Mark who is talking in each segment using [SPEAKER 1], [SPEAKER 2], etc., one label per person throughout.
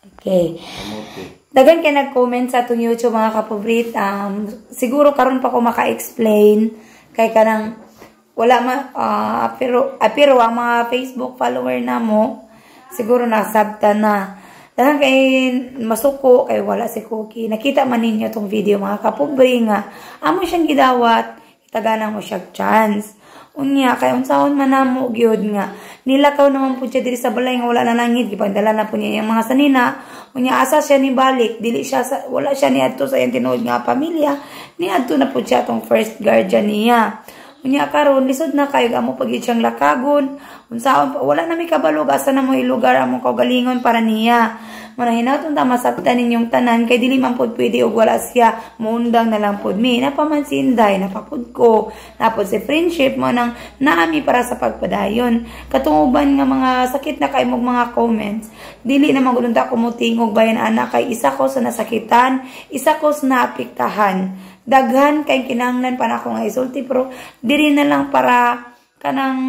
[SPEAKER 1] Okay.
[SPEAKER 2] Kamote.
[SPEAKER 1] Daghan kay nag-comment sa atong YouTube, mga kapobrit. Siguro karon pa ko maka-explain kay kanang wala ma pero ang mga Facebook follower namo siguro nasabta na. Daghan kay masuko kay wala si Cookie. Nakita man ninyo tong video, mga kapobre, nga amo siyang gidawat, itaganan mo siya chance. Unya kay unsaon man namo gyud nga nilakaw naman po siya diri sa balay nga wala na langit, gipangdala na po niya yung mga sanina. Unya asa siya ni balik, dili siya sa, wala siya niadto sa iyang tinuod nga pamilya, niadto na po siya tong first guardian niya. Unya karon lisod na kayo amo pag siyang lakagon. Unsaon pa, wala na mi kabalo asa na mo ilugar among kaugalingon para niya. Muna hinaton ta masabtan ninyong tanan kay dili man pod pwede og wala siya, muundang na lang pod mi. Napaman si Inday, napapud ko, napod si friendship mo nang naami para sa pagpadayon. Katong uban nga mga sakit na kay mog mga comments, dili na magulunta ko mo tingog bayan ana kay isa ko sa nasakitan, isa ko sa naapektahan. Daghan kay kinahanglan pa nako nga isulti pero dili na lang para kanang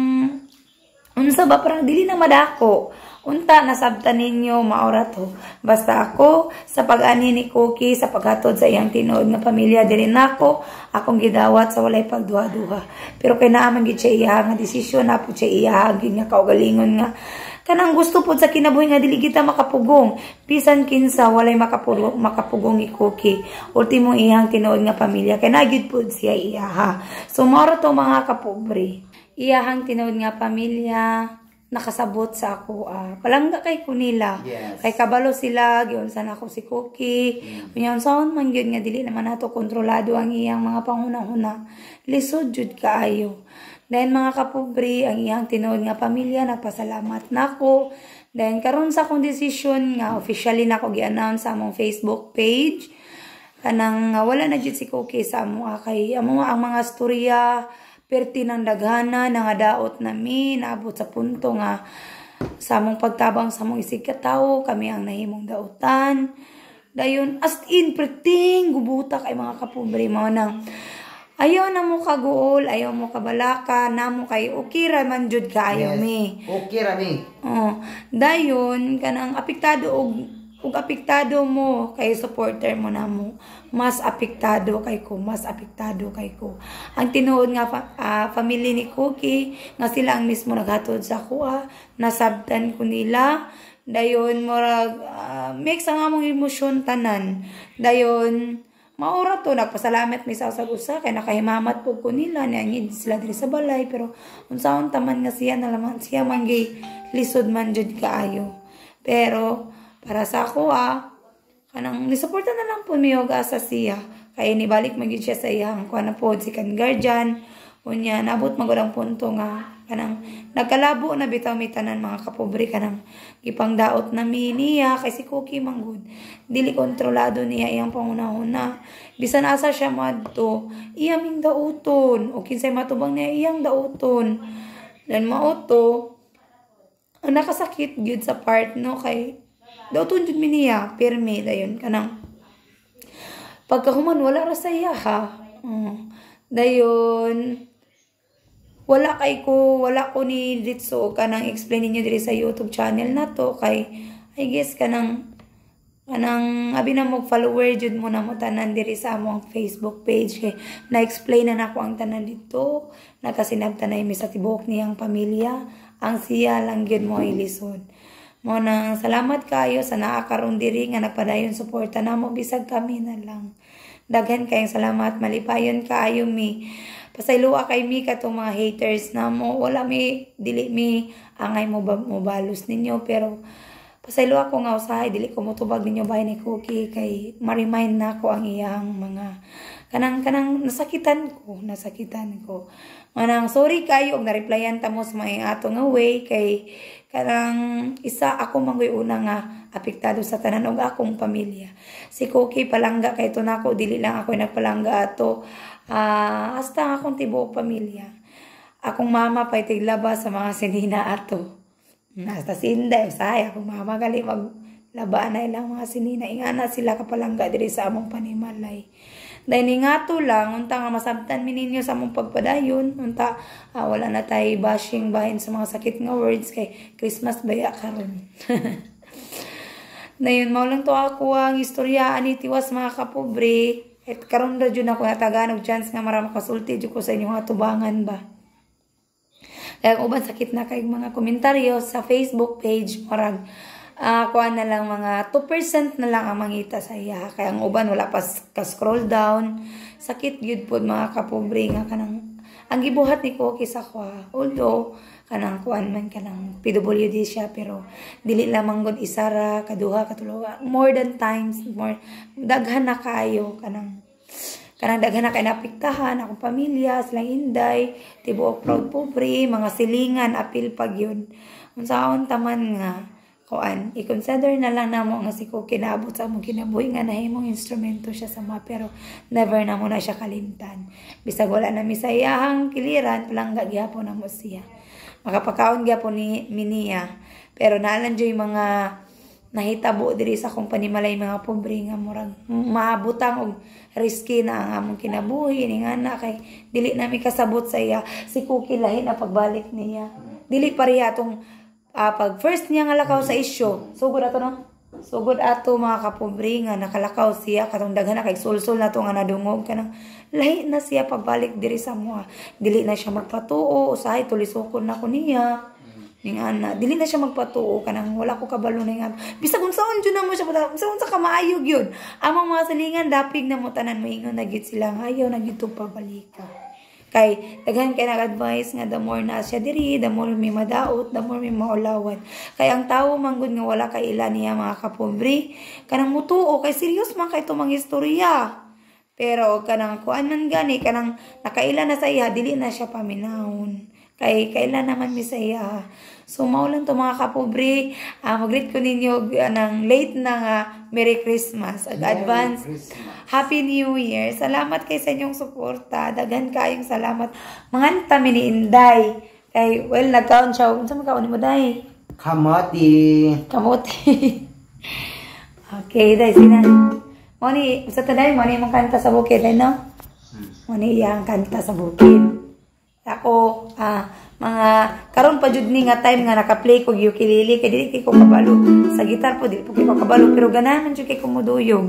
[SPEAKER 1] unsa ba, parang dili na madako. Unta nasabtan ninyo, maora to. Basta ako sa pag-ani ni Cookie, sa paghatod sa iyang tinuod nga pamilya diri nako akong gidawat sa walay pagduha-duha. Pero kay naa man gid siya iya nga desisyon, na pud siya iya gid nga kaugalingon nga kanang gusto pud sa kinabuhi nga dili kita makapugong. Bisan kinsa, walay makapugong, makapugong ni Cookie. Ultimo iyang tinuod nga pamilya kay naa gyud pud siya iyaha. So maora to, mga kapobre. Iyahang tinuod nga pamilya nakasabot sa ako. Palangga kay ko nila. Kay kabalo sila, giunsa na ako si Cookie. Unya unsaon man gyud nga dili naman nato kontrolado ang iyang mga panghuna-huna. Lisod jud kaayo. Then mga kapobre, ang iyang tinuod nga pamilya nagpasalamat nako. Then karon sa akong desisyon nga officially nako gi-announce sa among Facebook page kanang wala na jud si Cookie sa amo kay amo ang mga storya perti ng daghana nga daot nami, naabot sa punto nga sa among pagtabang sa among isig katawo, kami ang nahimong dautan dayon, as in perting gubuta kay, mga kapobre. Mao nang ayaw na mo kaguol, ayaw mo kabalaka namo kay okay ra man jud kaayo mi.
[SPEAKER 2] Okay ra mi.
[SPEAKER 1] Oh, dayon kanang apektado og apektado mo kay supporter mo na mo, mas apektado kay ko, mas apektado kay ko. Ang tinuod nga family ni Cookie nga sila ang mismo naghatod sa kuha, nasabtan ko nila. Dayon murag mix ang among emosyon tanan. Dayon maura to, nagpasalamat mi sa usag usa kay nakahimamat po ko nila, niangid sila diri sa balay, pero unsaon taman nga siya na laman siya man gi lisod man jud kaayo. Pero para sa ako kanang nisuporta na lang po mi og asa siya kay nibalik man gyud siya sa iyang kuan na pod second guardian. Unya nabot man gud ang punto nga kanang nagkalabo na bitaw mi tanan, mga kapobre, kanang gipangdaot na mi niya kay si Cookie man gud dili kontrolado niya iyang panghuna-huna. Bisan asa siya moadto, iya ming dauton o kinsay matubang niya, iyang dauton. Then mao to ang nakasakit gyud sa part, no, kay dauton jud mi niya pirmi. Dayon kanang pagkahuman wala ra sa iya ha. Dayon wala kay ko, wala ko ni ditso kanang explain ninyo diri sa YouTube channel na to kay I guess kanang abi na mo follower jud mo na mo tanan diri sa among Facebook page kay na-explain na nako ang tanan dito. Nakasinabtan na mi sa tibuok niyang pamilya, ang siya lang gyud mo ilisod. Mo nang salamat kayo sa naa karon diri nga nagpadayon suporta namo bisag kami na lang. Daghan kayong salamat, malipayon kaayo mi. Pasayloa kay mi katong mga haters namo. Wala mi, dili mi angay mo ba, mo balos ninyo, pero pasayloa ko nga usahay dili ko motubag ninyo bahin ni Cookie kay ma-remind na ako ang iyang mga kanang nasakitan ko, nasakitan ko. Manang sorry kayo og na-replyan ta mo sa mga ato nga way kay kanang isa ako manggoy una nga apektado sa tanan og akong pamilya. Si Cookie palangga kay to nako, dili lang ako nagpalangga ato. Hasta ang akong tibuok pamilya. Akong mama pa'y tiglaba sa mga sinina ato. Hasta si Inday, usahay akong mama gali maglaba na ilang mga sinina. Ingana sila kapalangga diri sa among panimalay. Dahil ni nga to lang, unta nga masabtan mi ninyo sa among pagpadayon, unta wala na tayo bashing bahin sa mga sakit nga words kay Christmas baya karon. Na yun, mao lang to ako ang istorya ani tiwas, mga kapobre. At karon ra jud ako natagaan og chance nga mara makasulti jud ko sa inyong atubangan ba. Kaya ang uban, sakit na kay mga komentaryo sa Facebook page, murag kuan na lang, mga 2% na lang ang mangita sa iya. Kaya ang uban wala pa ka-scroll down. Sakit gyud pod, mga kapobre, nga kanang ang gibuhat ni Cookie sa kwa. Although kanang kuan man, kanang PWD siya, pero dili lamang gud isa ra, kaduha, katulo, more than times, more daghan na kaayo, kanang daghan na kay naapektahan akong pamilya, silang inday, tibuok proud pobre, mga silingan, apil pag yun. Unsaon taman nga kuan, i-consider na lang namo nga si Cookie naabot sa among kinabuhi nga nahimong instrumento siya sa mga, pero never na mo na siya kalimtan. Bisag wala na mi sa iyahang kiliran, palangga gihapon namo siya. Makapakaon gyapon ni miniya. Pero naalan yung mga nahitabo diri sa akong panimalay, mga pobre, nga murag maabutang og risky na ang among kinabuhi ni nga na kay dili nami kasabot sa iya. Si Cookie, lahi na pagbalik niya, dili pareha atong pag first niya nga lakaw sa isyo. Sugod ato, no, sugod ato, mga kapobre, nga nakalakaw siya katong daghan na kay sulsul na to nga nadungog. Kanang lahi na siya pagbalik diri sa amoa, dili na siya magpatuo. Usahay tulisokon na ko niya ning ana, dili na siya magpatuo. Kanang wala ko kabalo na nga bisag unsaon jud na mo siya, unsa unsa ka maayog yun. Among mga silingan, dapig na mo tanan, moingon na gyud sila nga ayaw na gyud to pabalika. Kay daghan kay nag-advise nga the more na siya diri, the more may madaot, the more may maulawan. Kay ang tawo manggod nga wala kay ila niya, mga kapobre, kanang mutuo kay serious man kay mga istorya. Pero kanang kuan man gani, kanang nakaila na sa iya, dili na siya paminahon. Kay kailan naman mi sa iya. So mao lang to, mga kapobre. Mag-greet ko ninyo ng late na nga Merry Christmas. Ag advance
[SPEAKER 2] Christmas.
[SPEAKER 1] Happy New Year. Salamat kay sa inyong suporta. Daghan kayong salamat. Manganta mi ni Inday. Kay well nagkaon siya. Unsa man kaon nimo, Day?
[SPEAKER 2] Kamote.
[SPEAKER 1] Kamote. Okay, Day sina. Mo ni sa taday mo ni mong kanta sa bukid, ay no? Mo ni iyang kanta sa bukid. Ako mga karon pa jud ni nga time nga naka-play ko ukulele kay dili kay ko kabalo sa gitar po, dili po kay ko kabalo, pero ganahan man jud kay ko moduyog.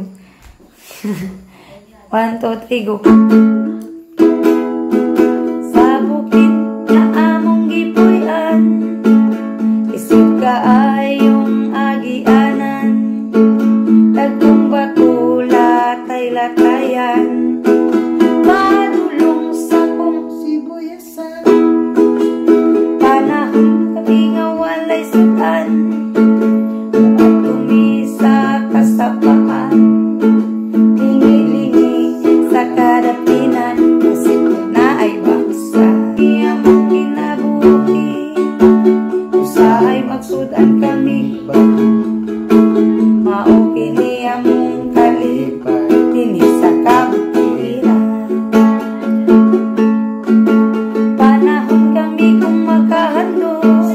[SPEAKER 1] 1 2 3, go. Sa bukid na among gipuy-an, isip kaayong agianan, dagkong bato latay-latayan, madulong sa kong
[SPEAKER 2] Sibuyasan.
[SPEAKER 1] Panahon kami nga walay sudan, muadto mi sa kasapaan, lingi-lingi sa kadapinan, kasi na ay baksa. Iya mong kinabuhi, usahay magsudan kami, mao kini among kalipay, dinhi sa kabukiran. Panahon kami kung makahandos,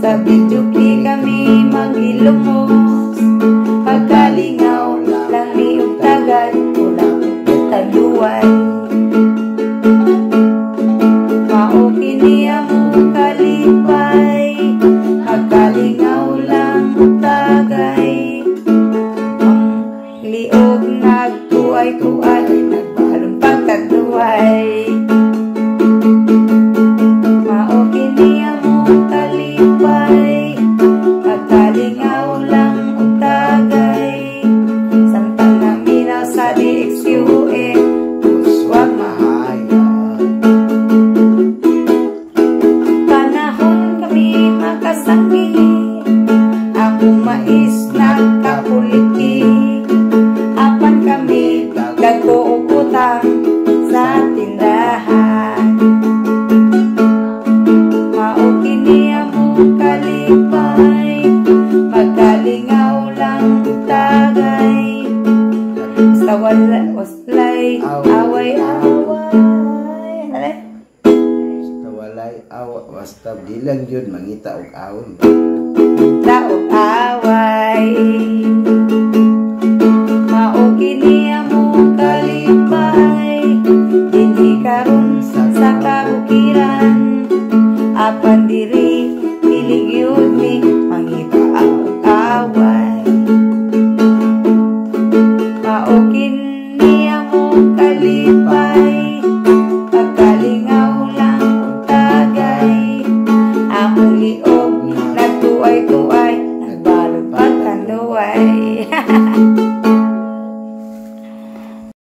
[SPEAKER 1] sa videoke kami magilumos, pagkalingaw lang ni og tagad, wala ko taluway. Mao kini among kalipay, pagkalingaw lang og tagay. Ang liog nagtuay-tuay, nagbalon pagkaduay. Mao kini among kalipay, pagkalingaw lang og tagay. Samtang naminaw sa DXQN, uswag
[SPEAKER 2] Mahayag.
[SPEAKER 1] Panahon kami makasanggi, ako mais nagkakuliki, apan kami dagko og utang sa tindahan. Mao kini among kalipay, pagkalingaw lang og tagay. Sa wala waslay away-away. Ano?
[SPEAKER 2] Basta walay awa, basta di lang yun mangita og awon.
[SPEAKER 1] Daog away. Mao kini among kalipay, dinhi karon sa kabukiran, apan diri dili gyud mi mangita og away. Lipay, pagkalingaw lang og tagay. Among liog nagtuay-tuay, nagbalod pagkanduay.